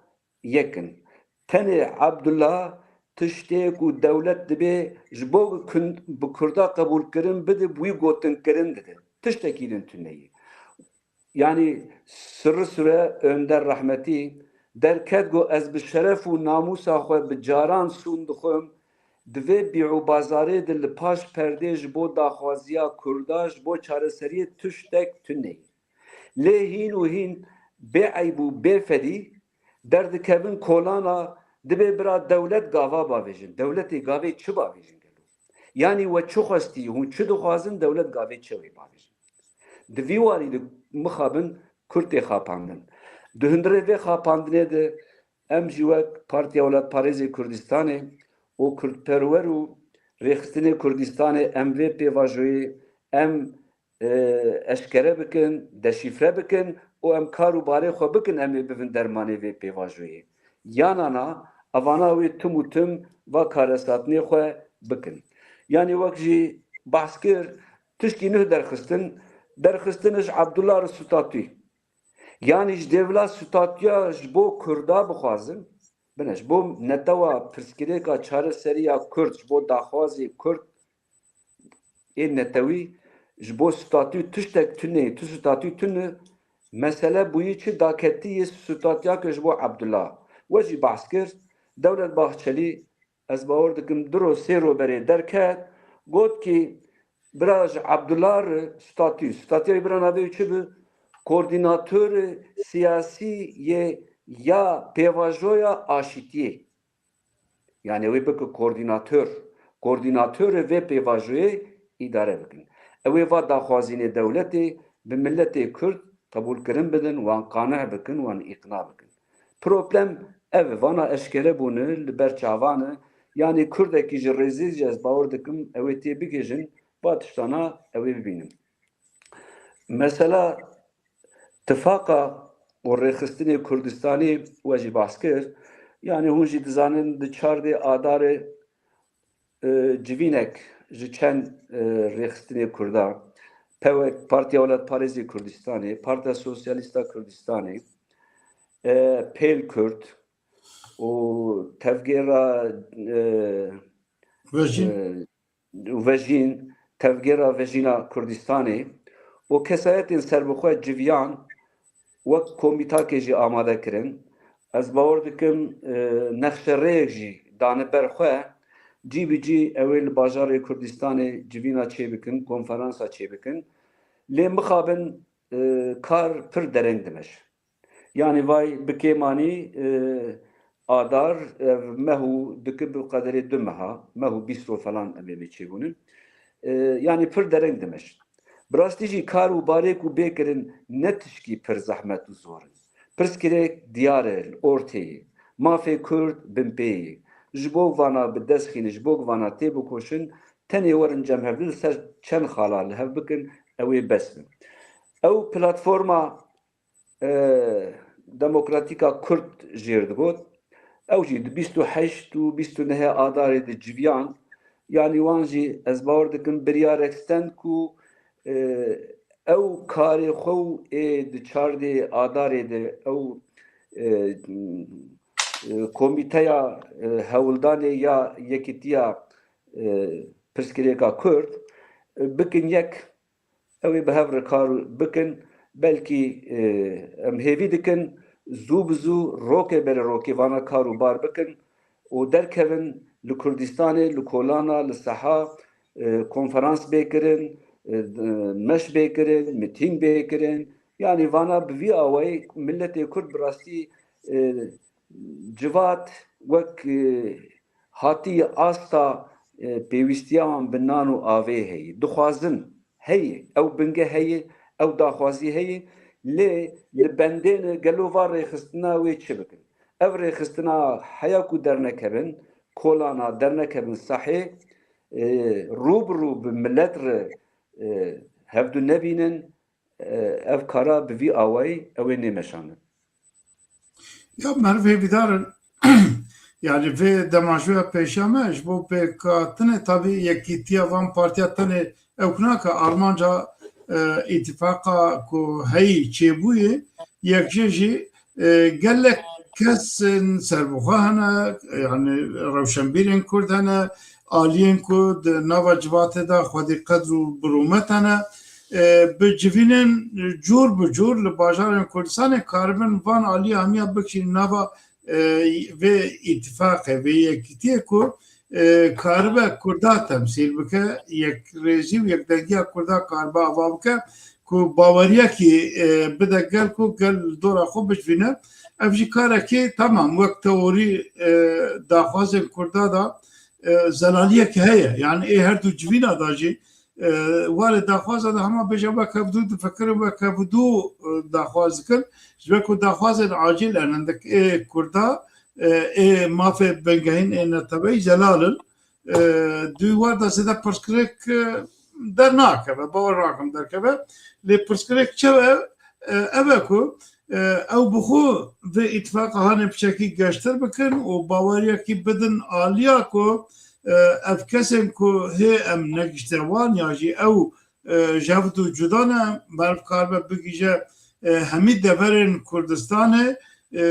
yek in. Tenê Abdullah tiştê ku dewlet dibê ji bo ku kun-, bi Kurda qebûlkirin bide, bi wî gotinkirin dide. Tiştekî din tune ye. Yanî sirri sure Önder rehmetî derket, got, ez bi şeref û namûsa xwe bi caran sûn dixwim, di vê bî û bazarê de li paş perdê ji bo daxwaziya Kurda, ji bo çareseriyê tiştek tune ye. Lê hîn û hîn bê eyb û bê fedî derdikevin kolana, dibê bira dewlet gava bavêjin. Dewletê gavê çi bavêjin gelo? Yanî we çi xwestî, hûn çi dixwazin, dewlet gavê çi wê bavêjin? Di vî warî de mixabin Kurd tê xapandin. Di hundirê vê xapandinê de em jî wek Partiya Welatparêzê Kurdistanê û kurdperwer û rêxistinê Kurdistanê em vê pêvajoyê em, e, eşkere bikin, deşîfre bikin û em kar û barê xwe bikin, em ê bibin dermanê vê pêvajoyê. Yana na, evana wê tim û tim va karesatnê xwe bikin. Yanî wek jî behs kir, tişkî nuh derxistin, derxistin ji Abdullah re statû. Yanî ji dêvla statûya ji bo Kurda bixwazin, bine, ji bo netewa pirsgirêka çareseriya Kurd, ji bo daxwazê Kurd ê netewî, ji bo statû tiştek tune, tu statû tune, mesele bûyî çi daketî yê statûya ke ji bo Abdullah. We jî behs kir, Dewlet Bahçelî, ez bawer dikim, du ro, sê ro berê derket, got ki bira ji Abdullah re statû, statûya wî bira navê wî çi bi? Koordînatorê siyasî yê ya pêvajoya aşîtiyê. Yanî wê bike koordînator, koordînatorê vê pêvajoyê îdare bikin. Ew ê va daxwazînê dewletê bi miletê Kurd qebûlkirin bidin, wan qaneh bikin, wan îqna bikin. Problem ev e, vana eşkere bûne, li ber çavan e, Yanî Kurdekî ji rêzê jî ez bawer dikim ew ê tê bigihîjin, va tiştana ew ê bibînin. Mesela tifaqa û rêxistinê Kurdistanê we jî behs kir. Yanî hûn jî dizanin di çardê Adarê, e, civînek ji çend, e, rêxistinê Kurda, P W, Partiya Welatparêzê Kurdistanê, Partiya Sosyalîsta Kurdistanê, e, Pêl Kurd û tevgera, e, Vejîn. e, û Vejîn, tevgera Vejîna Kurdistanê û kesayetên serbixwe civiyan wek komîtakê jî amade kirin. Ez bawer dikim, e, nexşerêyek jî dane ber xwe, cî bi cî ew ê li bajarê Kurdistanê civîna çêbikin, konferansa çêbikin. Lê mixabin, e, kar pir dereng dimeş. Yanî vay bi kêmanî, e, Adar, ev meh û dike bi qederê du meha, meh û bîst roj falan em ê bê çêbûnin. E, yanî pir dereng dimeşin. Bi rastî jî kar û barê ku bê kirin ne tişkî pir zehmet û zor in. Pirsgirêk diyar e, li ortê ye. Mafê Kurd binpê ye. Ji bo vana bi dest xînin, ji bo vana tê bikoşin, tenê werin cem hev li ser çend xala li hev bikin, ew ê bes bin. Ew platforma e, Demokratîka Kurd jêr digot. Ew jî di bîst û heşt û bîst û nehê Adarê de civiyan. Yanî wan jî ez bawer dikim biryarek stend ku, e, ew karê xwe û ê di çardê Adarê de ew, e, e, komîteya, e, hewldanê ya Yekîtiya, e, Pirsgirêka Kurd, e, bikin yek. Ew ê bi hev re kar bikin, belkî, e, em hêvî dikin zû bi zû rokê bere rokê vana kar û bar bikin û derkevin li Kurdistanê, li kolana, li seha, e, konferans bê kirin, e, meş bê kirin, mitîng bê kirin. Yanî vana bi vî awayî miletê Kurd bi rastî, e, civat wek, e, hatî asta, e, pêwîstiya wan bi nan û avê heye. Dixwazin heye, ew binge heye, ew daxwazî heye, lê li bendê ne gelo va rêxistina wê çi bikin? Ev rêxistina heya ku dernekevin, kolana dernekevin sahê, e, rû bi rû bi milet re, e, hevdu nebînin, e, ev kara bi vî awayî ew ê nêmeşandin. Ya meriv hêvîdar in. Yani vê demajoya pêşiya me ji bo pêkhatinê tabî yekîtiya van partiya tenê ew nake, armanca, e, îtifaqa ku heyî çêbûyê, yek jê jî, e, gelek kesên serbixwe hene, yani rewşenbîrên Kurd hene, aliyên ku di nava civatê de xwedî qedr û birûmet hene, e, bi civînên cûr bi cûr li bajarên Kurdistanê karibin van aliyê hemiya bikişînin nava, e, vê îtifaqê, vê yekîtiyê ku, e, karibe Kurda temsîl bike, yekrêzî û yekdengiya Kurda karibe ava bike ku baweriyekî, e, bide gel ku gel li dora xwe bicivîne. Ev jî karekî temam wek teorî, e, daxwazên Kurda da, e, zelaliyek heye. Yani ê her du civîna da jî, e, warê daxwaza da hema bêje wek hevdu difikirin, wek hevdu, e, daxwaz dikin. Ji ber ku daxwazên acîl in, hindik ê Kurda, e, ê mafê bingehîn ê neteweyî zelal in. E, di wî war de zêde pirsgirêk, e, dernakeve, bawer nakim derkeve. Lê pirsgirêk çi ye? E, ev e ku, e, ew bi xwe vê îtifaqa hanê piçekî geştir bikin û baweriyekî bidin aliya ku, e, ev kesên ku hê em negişte wan ya jî ew, e, ji hev du cuda ne, meriv karibe bigihîje, e, hemî deverên Kurdistanê, e,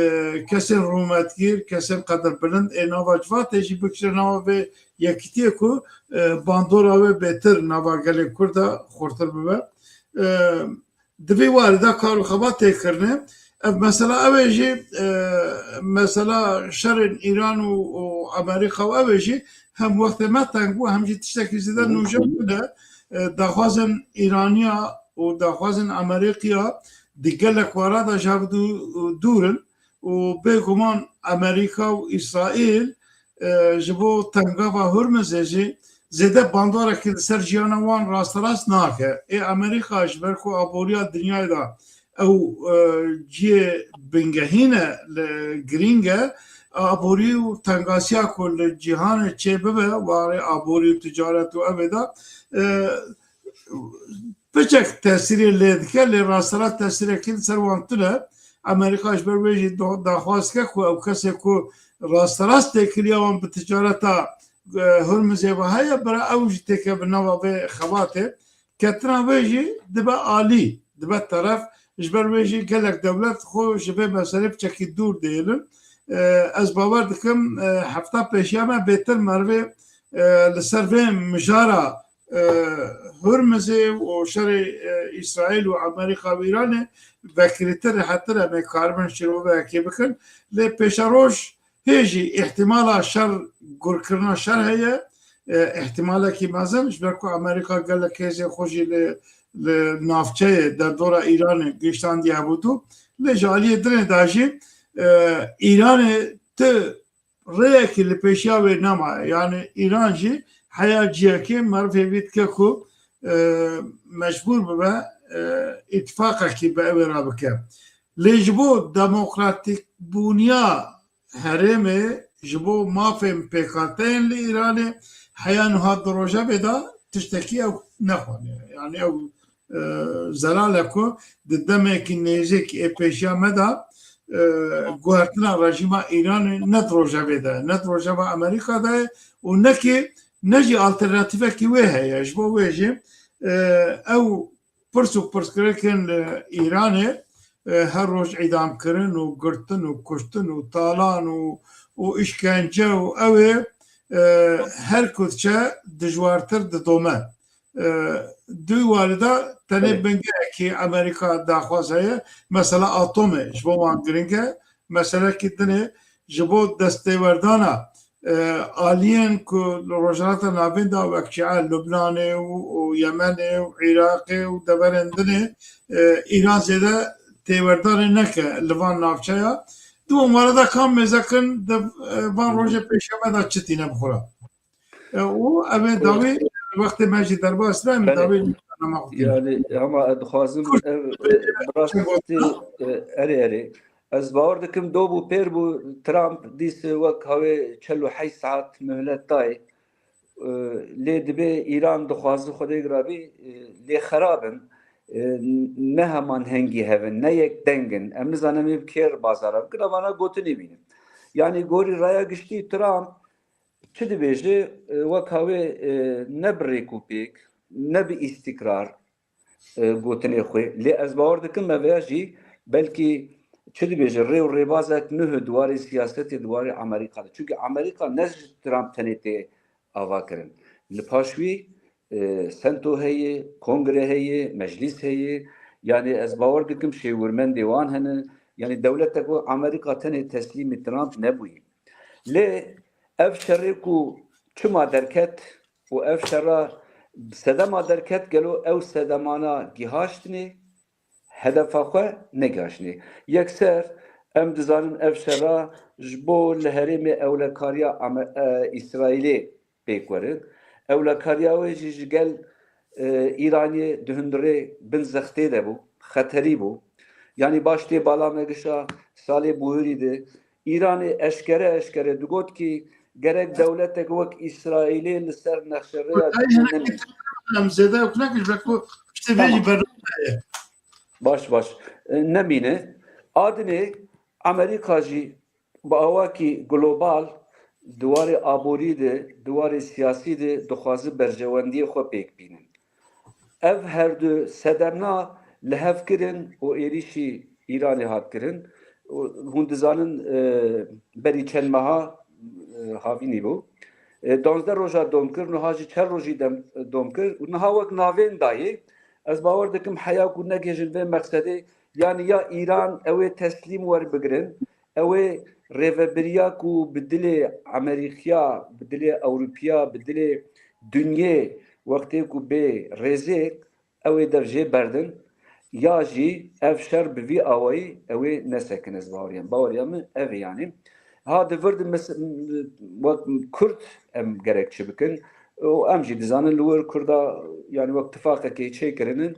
kesên rûmetgîr, kesên qedirbilind ê nava civatê jî bikişe nava vê yekîtiyê ku, e, bandora wê bêtir nava gelê Kurd de xurtir bibe. E, Di vê warî de kar û xebat tê kirine. Ev mesela ew ê jî, e, mesela şerên Îran û, û Amerîka û ew ê jî hem wextê me teng bû, hem jî tiştekî zêde nûjen bû de, e, daxwazên Îraniya û daxwazên Amerîkiya di gelek wara de ji hev du, dûr in û bêguman Amerîka û Îsraîl, e, ji bo tengava Hurmizê jî zêde bandorekî li ser jiyana wan rasterast nake. Ê Amerîka ji ber ku aboriya dinyayê de ew, e, cihê bingehî ne li girîng e. Aborî û tengasiya ku li cîhanê çêbibe, warê aborî û ticaret û evê de, e, piçek tesîrê lê dike, lê rasterast tesîrekî li ser wan tune. Amerîka ji ber wê jî do-, daxwaz dike ku ew kesê ku rasterast têkiliya wan bi ticareta, e, Hurmizê ve heye, bira ew jî têkeve nava vê xebatê. Ketina wê jî dibe alî, dibe teref, ji ber wê jî gelek dewlet xwe ji vê meselê piçekî dûr dihêlin. E, ez bawer dikim, e, hefta pêşiya me bêtir merivê, e, li ser vê mijara, e, Hurmizê û şerê, e, Îsraîl û Amerîka û Îranê vekirîtir, rehettir em ê karibin şîroveyekê bikin. Lê pêşeroj hê jî îhtimala şer, gurkirina şer heye, e, îhtimalekî mezin, ji ber ku Amerîka gelek hêzên xwe jî li, li navçeyê derdora Îranê giştandiye hebû dû. Lê ji aliyê dinê de jî, e, Îranê ti rêyekî li pêşiya wê nemaye. Yani Îran jî heya cihekê merivê vî dike ku, e, mecbûr bibe, e, îtifaqekî bi ew ê re bike. Lê ji bo demokratîkbûniya herêmê, ji bo mafên pêkhateyên li Îranê heya niha di rojevê de tiştekî ew nexwaniye. Yani ew, e, zelal e ku di demekî nêzîk ê pêşiya me de, e, guhertina rejîma Îranê ne di rojevê de, ne di rojeva Amerîka de ye û nekî ne jî alternatîfekî wê heye. Ji bo wê jî, e, ew pirs û pirsgirêkên li Îranê, e, her roj îdamkirin û girtin û kuştin û talan û, û îşkence û ew ê, e, her ku diçe dijwartir didome. E, di wî warî de tenê Belê. bingehekî Amerîka daxwaz heye, mesela atomê ji bo wan giring e, meselekî din ê ji bo destêwerdana, e, aliyên ku li Rojhilata Navîn de wek çi e Lubnanê û, û Yemenê û Iraqê û deverên din ê, e, Îran zêde têwerdarê neke li van navçeya. Di wan were de kam mêzekin di, e, van rojê pêşiya me de çi tîne bi xwe re? E, û em ê dawî wextê me jî derbas be, em ê Belê. dawî bernama xwe tîne. Yani, ama dixwazim Kurt, ev, e, bi rastî, e, erê, erê. Ez bawer dikim do bû pêr bû Trump dîs wek hawê çel û heşt saet muhlet dayê. E, lê dibê Îran dixwazi Xwedê girabî, e, lê xerab in. E, ne heman hengî hev in, ne yek deng in. Em nizanin em ê bi kê re bazara bikin, em vana gotinê bînin. Yani gorî raya giştî Trump çi dibêje, e, wek hawê, e, ne bi rêk û pêk, ne bi îstîkrar, e, gotinê xwe. Lê ez bawer dikim me veya jî belkî çi dibêje rê û rêbazek nuh di warê siyasetê di warê Amerîka de. Çunke Amerîka ne ji Trump tenê tê ava kirin. Li paş wî, e, sento heye, kongre heye, meclîs heye. Yani ez bawer dikim şêwirmendê wan hene. Yani dewletek wek Amerîka tenê teslîmî Trump nebûye. Lê ev şerê ku çima derket û ev şera sedema derket, gelo ew sedemana gihaştinê, hedefa xwe negihaştinê? Yekser em dizanin ev şera ji bo li herêmê ewlekariya Ame-, e, Îsraîlê pêk werin. Ewlekariya wê jî ji gel, e, Îranê di hundirê bin zextê de bû, xeterî bû. Yanî baş tê bala me gişa salê buhirî de Îranê eşkere eşkere digot ki gerek dewletek wek Îsraîlê li ser nexşerêya Em zêde ew nekin, ji ber ku piştê vê jî Tamam. bername heye. Baş, baş. E, nemîne. A dinê Amerîka jî bi awakî global di warê aborî de, di warê siyasî de dixwaze berjewendiyê xwe pêk bînin. Ev her du sedemna li hev kirin û êrîşî Îranê hat kirin. Û hûn dizanin, e, berî çend meha, e, havînî bû. E, duwazdeh roja dom kir, niha jî çel rojî dem, dom kir. Û niha wek navên dayê, ez bawer dikim heya ku negihêjin vê mexsedê, yanî ya Îran ew ê teslîm werbigirin, ew ê rêvebiriya ku bi dilê Amerîkiya, bi dilê Ewropiya, bi dilê dinyê wextê ku bê rêzê, ew ê dev jê berdin, ya jî ev şer bi vî awayî ew ê nesekin, ez baweriya min, baweriya min ev ê yanî. Ha di vir de mes-, wek Kurd em gerek çi bikin? Û em jî dizanin li wir Kurda, yanî wek tifaqekê çêkirinin,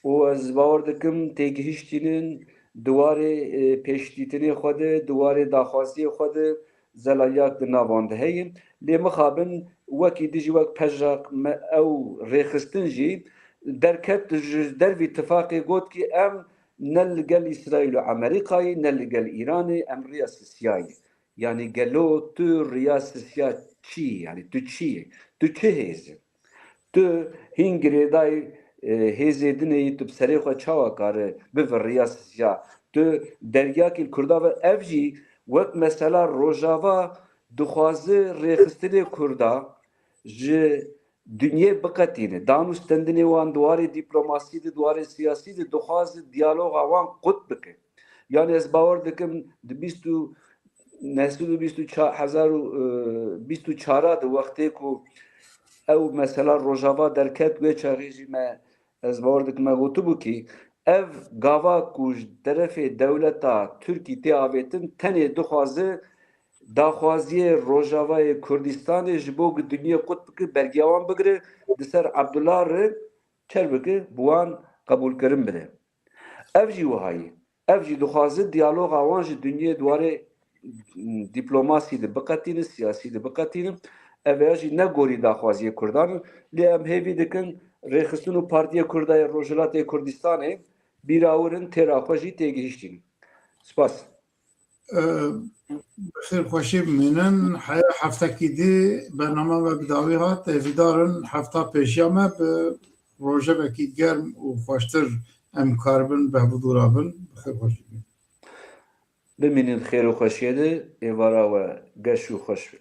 û ez bawer dikim têgihiştînin di warê, e, pêşdîtinê xwe de, di warê daxwaziyê xwe de zelaliyak di nav wan de heye. Lê mixabin wekî dijî wek pejak me ew rêxistin jî derket ji dervî tifaqê got ki em ne li gel Îsraîl û Amerîkayê, ne li gel Îranê, em riya sisya yê. Yanî gelo tu riya sisya çi yî? Yanî tu çi yî? Tu çi hêz î? Tu hîn girêdayî, e, hêzê din ê, tu bi serê xwe çawa kare bive riya sisya? Tu dergiyakî li Kurda ve, ev jî wek mesela Rojava dixwaze rêxistinê Kurda ji dinyê biqetîne. Dan û stendinê wan di warê dîplomasî de, di warê siyasî de dixwaze diyaloga wan qut bike. Yanî ez bawer dikim di bîst û neh sed û bîst û çar, hezar û, e, bîst û çar de wextê ku ew mesela Rojava derket, wê çaxê jî me, ez bawer dikim me gotibû ki ev gava ku ji terefê dewleta Tirkî tê avêtin tenê dixwaze daxwaziyê Rojavayê Kurdistanê ji bo ku dinyê qut bike, bergiya wan bigire, di ser Abdullah re çer bike, bi wan qebûlkirin bide. Ev jî wiha ye. Ev jî dixwaze diyaloga wan ji dinyê di warê, m, dîplomasî de biqetînin, siyasî de biqetînin. Ev ya jî ne gorî daxwaziyê Kurdan in. Lê em hêvî dikin rêxistin û Partiya Kurda yê Rojhilatê Kurdistanê bîra wir in, têra xwe jî têgihiştînin. Spas. Bi xêr xweşî bimînin. Heya heftekî dî bernama me bi dawî hat. Hêvîdar in hefta pêşiya me bi rojevekî germ û xweştir em karibin bi hev dû re bin. Bi xêr xweşî bimînin. Bimînin xêr û xweşiyê de, êvara we geş û xweş be.